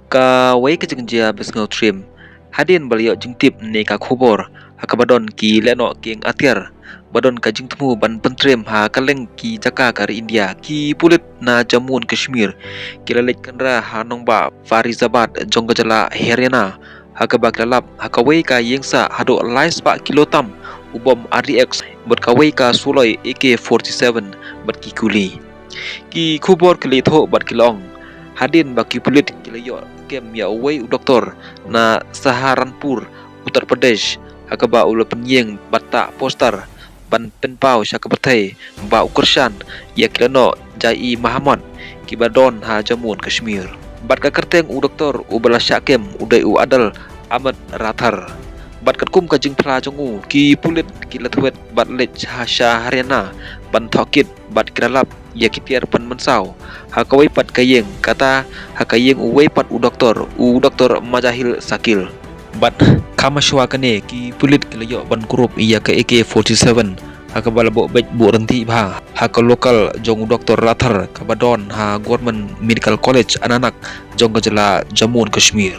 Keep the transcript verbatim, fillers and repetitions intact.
Kawei ka jingjia basngewtriem. Hadien ba la ïoh jingtip ne ka khubor ha kaba don ki lehnoh kieng atiar ba don ka jingthmu ban pyntriem ha kylleng ki jaka ka ri India, ki pulit na Jammu and Kashmir ki la leit kynrad ha nongbah Farizabad jong ka jylla Haryana, ha kaba ki la lap ha kawei ka ïing sah haduh lai spah kilo tam u bom R D X bad kawei ka suloi A K forty-seven bad ki kuli. Ki khubor ki la ïathuh bad ki la ong, hadien ba ki pulit ki la ïoh kem ïa uwei u doktor na Saharanpur, Uttar Pradesh, ha kaba u la pynïeng bad tah poster ban pynpaw sha ka pyrthei ba u kyrshan ïa ki lehnoh Jaish-e-Mohammed kiba don ha Jammu and Kashmir. Bad ka kyrteng u doktor uba la shah kem u dei u Adil Ahmed Rathore. Bad katkum ka jingphla jong u, ki pulit ki la thwet bad leit ha sha Haryana ban thoh kit bad ki la lap ïa ki tiar pynmynsaw ha kawei pat ka ïing, kata ha ka ïing uwei pat u doktor, u Doktor Muzahir Shakil. Bad kham shuwa kane, ki pulit ki la ïoh ban kurup ïa ka A K forty-seven ha kaba la buh beit buh ryntih bha ha ka lokal jong u Doktor Rathore kaba don ha Government Medical College Anantnag jong ka jylla Jammu and Kashmir.